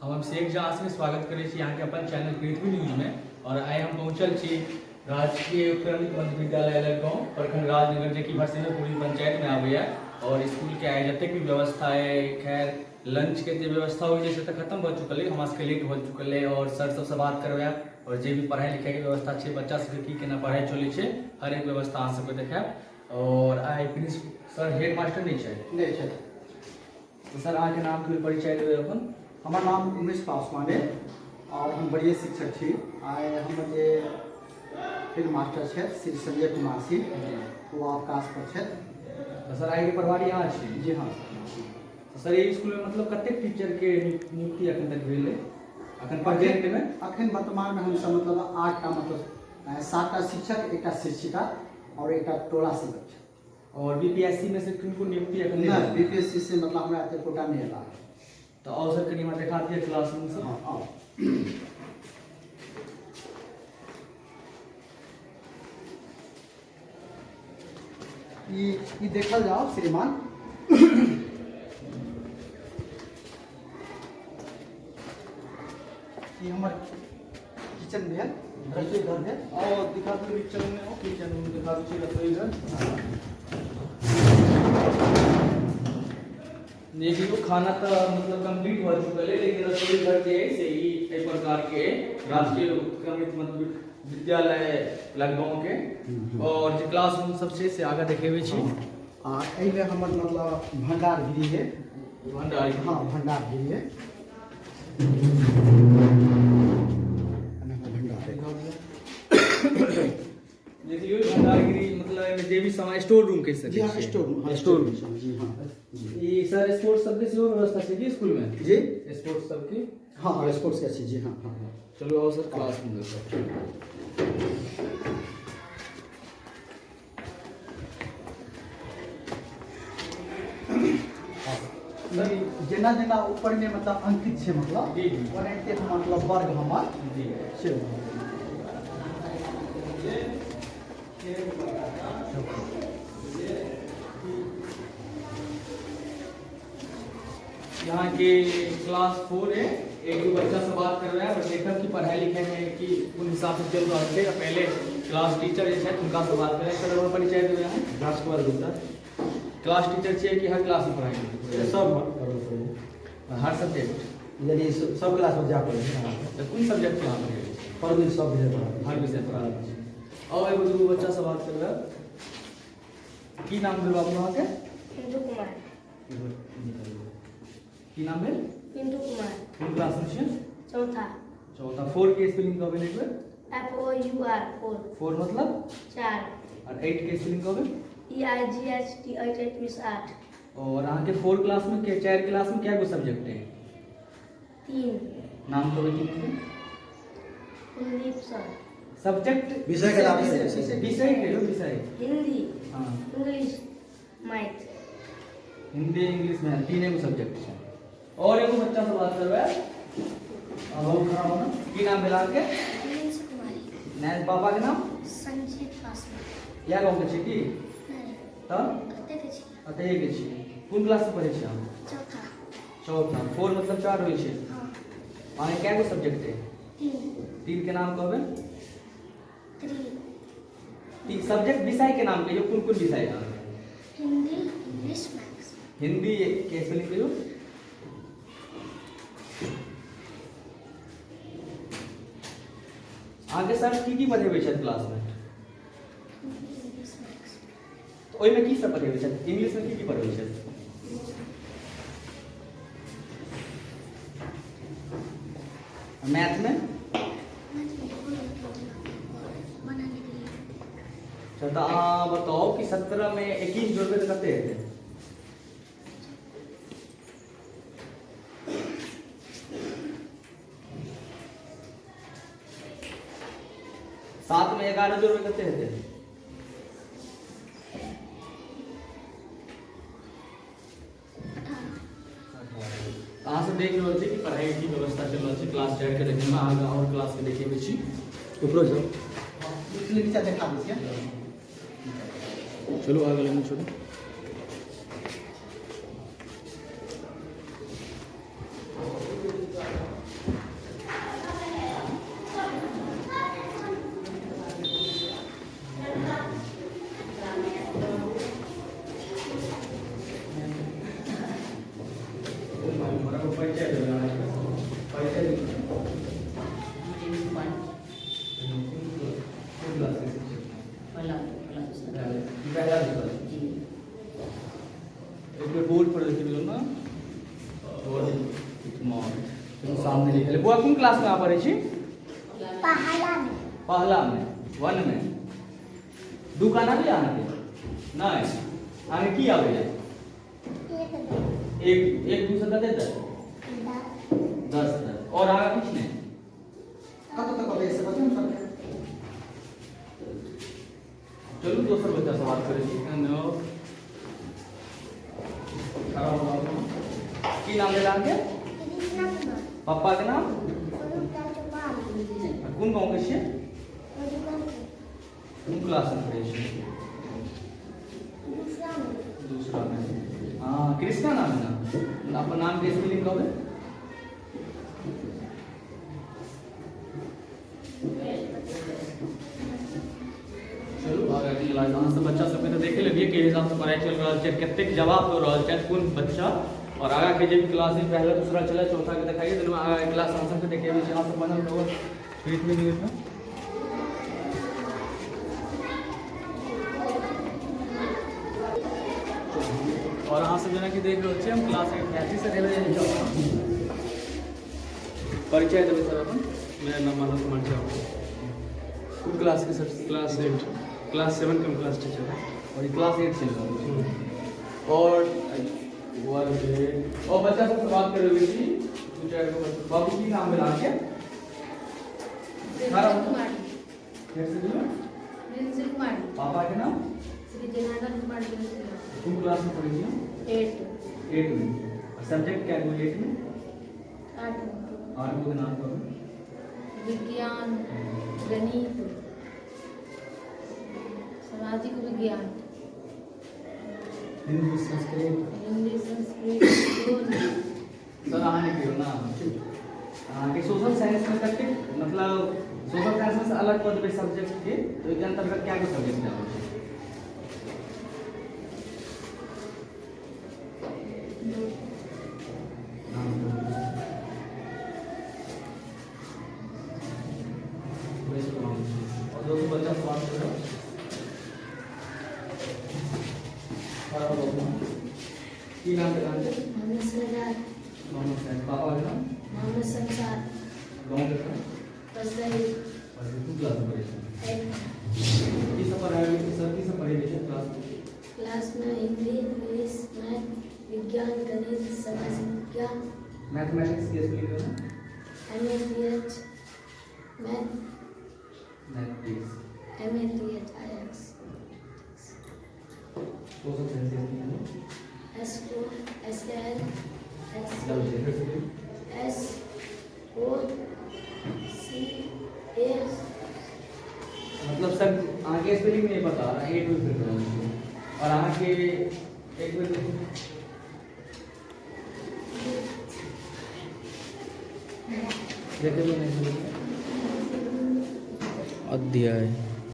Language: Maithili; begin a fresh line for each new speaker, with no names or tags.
हम अभिषेक झा अहाँसभके स्वागत करै छी अहाँके अपन चैनल पृथ्वी न्यूजमे। और आइ हम पहुँचल छी राजकीय उत्क्रमित मध्य विद्यालय अलग गाँव, प्रखंड राजनगर, जेकि भरसिंहपुरी पंचायतमे आबैए। और स्कूलके आइ जतेक भी व्यवस्था अइ, खैर लंचके जे व्यवस्था होइ छै से तऽ खत्म भऽ चुकल अइ, हमरा सबके लेट भऽ चुकल अइ। और सर सबसँ बात करबायब और जे भी पढ़ाइ लिखाइके व्यवस्था छै, बच्चा सबके की केना पढ़ाइ चलै छै, हर एक व्यवस्था अहाँ सबके देखायब। और आइ प्रिंसिपल सर, हेड मास्टर नहि छथि?
नहि छथि।
तऽ सर, अहाँके नामके भी परिचय देबै अपन।
हमर नाम उमेश पासवान अइ और हम वरीय शिक्षक छी। आइ हमर जे हेड मास्टर छथि श्री संजय कुमार सिंह, ओ अवकाश पर छथि।
तऽ सर, आइके प्रभारी अहाँ छी?
जी हाँ।
तऽ सर, एहि स्कूलमे मतलब कतेक टीचरके नियुक्ति एखन तक भेल अइ, अखन प्रेजेंटमे?
अखन वर्तमानमे हमसब मतलब 8टा, मतलब 7टा शिक्षक, एकटा शिक्षिका और एकटा टोला सेवक छथि।
और बीपीएससी में से किनको नियुक्ति अखन
नहि? बीपीएससी से मतलब हमरा एते कोटा नहि एला।
तऽ आओ सर, कनि हमरा देखा दिअ क्लासरूम सब।
हाँ, आउ। ई ई देखल जाओ श्रीमान, ई हमर किचन भेल, रसोई घर भेल।
और दिखा दू किचन में, आओ किचन में दिखा दू छी रसोई घर। देखियौ, खाना तऽ मतलब कंप्लीट भऽ चुकल है, लेकिन रसोई घर जे है से ई एहि प्रकार के राजकीय उत्क्रमित मध्य विद्यालय लगगांव के। और जे क्लासरूम सब छै से आगाँ देखेबै छी।
आ एहिमे हमर मतलब भंडार गृह है।
भंडार?
हाँ, भंडार गृह है। एहिमे हमर भंडार है।
देखियौ, भंडार गृह मतलब एहिमे जे भी सामान स्टोर रूम कहि सकै
जी हाँ।
छियै।
स्टोर रूम, हाँ।
Store room.
जी हाँ जी।
ई सर, स्पोर्ट्स सबके सेहो व्यवस्था छै कि स्कूल में?
जी।
स्पोर्ट्स सबके?
हाँ हाँ, स्पोर्ट्स के छै जी हाँ हाँ हाँ।
चलू आओ सर, क्लास रूम देखो।
जेना जेना ऊपरमे मतलब अंकित छै मतलब
जी, जी।
ओनाहिते मतलब वर्ग हमर से।
यहाँ के क्लास 4 है। एक दो बच्चा से बात कर रहा है और देखब कि पढ़ाई लिखाई में कि कोन हिसाब से चल रहल छै। पहले क्लास टीचर जे छथि हुनका से बात करें। सर, हमर परिचय देबै अहाँ।
राजकुमार गुप्ता।
क्लास टीचर छियै कि हर क्लास में पढ़ाई करै?
सब पढ़बै।
हर सब्जेक्ट?
यानी सब क्लास में जा पड़ै छै।
तऽ कोन सब्जेक्ट के अहाँ पढ़ेबै छियै?
पढ़बै सब विषय पढ़ाबै।
हर विषय पढ़ाबै छियै। और एगो दूगो बच्चा से बात करबै। की नाम भेल बाबू अहाँके?
पिंटू कुमार।
की नाम भेल?
पिंटू कुमार।
कोन क्लास में छियै?
चौथा।
चौथा। 4 के स्पेलिंग कहबै एक बेर।
FOUR, 4।
4 मतलब?
4।
और 8 के स्पेलिंग कहबै।
EIGHT, 8, 8 means 8।
और अहाँके 4 क्लास में के 4 क्लास में क्या गो सब्जेक्ट है?
3।
नाम कहबै तीन के।
कुलदीप सर।
सब्जेक्ट।
विषय के नाम।
विषय, विषय के विषय।
हिंदी।
हाँ।
English, math.
हिंदी, इंग्लिश में तीन एगो सब्जेक्ट छै। और एगो बच्चा से बात करबै। अब हम खड़ा हो ना। की नाम भेल अहाँके?
प्रिंस कुमारी।
नैन पापा के नाम?
संजीत पासवान।
इएह गाँव के छी की?
नहि।
तऽ?
कते के छी।
अतए के छी। कोन क्लास में पढ़ै छी अहाँ?
चौथा।
चौथा। 4 मतलब 4 होइ छै?
हाँ।
अहाँके कए गो सब्जेक्ट है?
3।
तीन के नाम कहबै।
3।
तीन सब्जेक्ट, विषय के नाम कहियौ, कोन कोन विषय है अहाँके?
Hindi, English, maths.
हिंदी के स्पेलिंग कहियौ। अहाँके सर की की पढ़ेबै छथि क्लासमे?
Hindi, English, maths.
तऽ ओहिमे की सब पढ़ेबै छथि? इंग्लिशमे की की पढ़बै छथि? मैथमे?
मैथ में बनाने के लिए।
अच्छा, तऽ अहाँ बताउ कि 17 में 21 जोड़बै तऽ कते हेतै? 7 में 11 जोड़बै कते हेतै?
18।
अहाँ सब देख रहल छी कि पढ़ाई की व्यवस्था चलि रहल छै। क्लास 4 के देखैमे अहाँके आओर क्लास के देखेबै छी।
ऊपरो जाउ।
निचले नीचा देखा दै छियै।
चलू आगे लेने चलू। अपन परिचय देबै अहाँके। परिचय दियौ। कोन क्लास के शिक्षक?
पहला, पहला, दूसरा।
पहला, दूसरा?
जी।
एक बेर बोर्ड पर लिखल ना, बोर्ड सामने लिखल है। बौआ, कोन क्लास में अहाँ पढ़ै छी?
पहला में।
पहला में, वन में। दू कान आबैया अहाँके? नहि? अहाँके की आबैया?
एक, दो।
एक, एक दू से कते तक?
10।
10 तक। और आगाँ किछु नहि?
कतऽ तक अबै से बतैयौ सबके।
चलू, दोसर बच्चा से बात करै छी। हेलो, खड़ा हो जाउ। की नाम भेल अहाँके?
कृष्णा कुमार।
पप्पा के नाम?
स्वरूप चौपाल।
आ कोन गाँव के छियै?
मधुबन के।
कोन क्लास में पढ़ै छियै?
दूसरा में।
दूसरा में। हाँ, कृष्णा नाम है ना? अपन नाम के स्पेलिंग कहबै। चलू, आगाँ के क्लास अहाँ सब बच्चा सबके तऽ देखे लेलियै के हिसाबसँ पढ़ाइ चलि रहल छै, कतेक जवाब दऽ रहल छथि कोन बच्चा। और आगाँ के जे भी क्लास है, पहला, दूसरा चले, चौथा के देखाइए देलहुँ। आगाँ के क्लास अहाँ सबके देखेबै छी। अहाँ सब बनल रहू पृथ्वी न्यूजमे। और अहाँ सब जेनाकि देख रहल छियै, हम क्लास 8 से देबै। परिचय देबै सर अपन।
मेरा नाम माधव कुमार झा है।
कोन क्लास के सर?
क्लास 8, क्लास 7 का क्लास टीचर है।
और ये क्लास 8 चल रहल छै और वन और बच्चा सबसे बात करेबै छी। दू चारि गो बच्चा। बाबू, की नाम भेल अहाँके?
प्रिंसिल कुमारी।
फेर से दियौ।
प्रिंसिल कुमारी।
पापा के नाम?
श्री जनार्दन कुमार प्रिंसिल।
कोन क्लास में पढ़ै छियै?
8।
8 में। और सब्जेक्ट क्या गो 8 में?
8।
8 गो के नाम कहू।
विज्ञान, गणित, सामाजिक विज्ञान।
हिंदी, संस्कृत।
हिंदी, संस्कृत, भूगोल।
सर, अहाँ नहि कहियौ ने। अहाँके सोशल साइंस में कतेक, मतलब सोशल साइंस में अलग कऽ देबै सब्जेक्ट के, तऽ ओहिके अंतर्गत क्या गो सब्जेक्ट आबै छै?
दू।
नाम कहू। वैसे तो नाम छै। और दोसर बच्चा से बात करो। खड़ा हो जाओ। की नाम भेल अहाँके?
मोहम्मद सरदार।
मोहम्मद साहब। पापा के नाम?
मोहम्मद शमशाद।
गाँव के नाम?
बसदही।
और कोन क्लास में पढ़ै छै?
8।
की सब पढ़ाबै छै सर? की सब पढ़ेबै छै क्लास में?
क्लास में हिंदी, इंग्लिश, मैथ, विज्ञान, गणित, सामाजिक विज्ञान।
मैथमेटिक्स के स्पेलिंग कहू।
MATH, math.
Mathematics.
MATHIX।
Social science के स्पेलिंग कहू।
SOSL S।
जल्दी से, फिर से कहियौ।
SOCA।
मतलब सर, अहाँके स्पेलिंग नहि पता, 8 में फिर रहल छी और अहाँके एक बेर देखू। देखेबै नहि? अध्याय।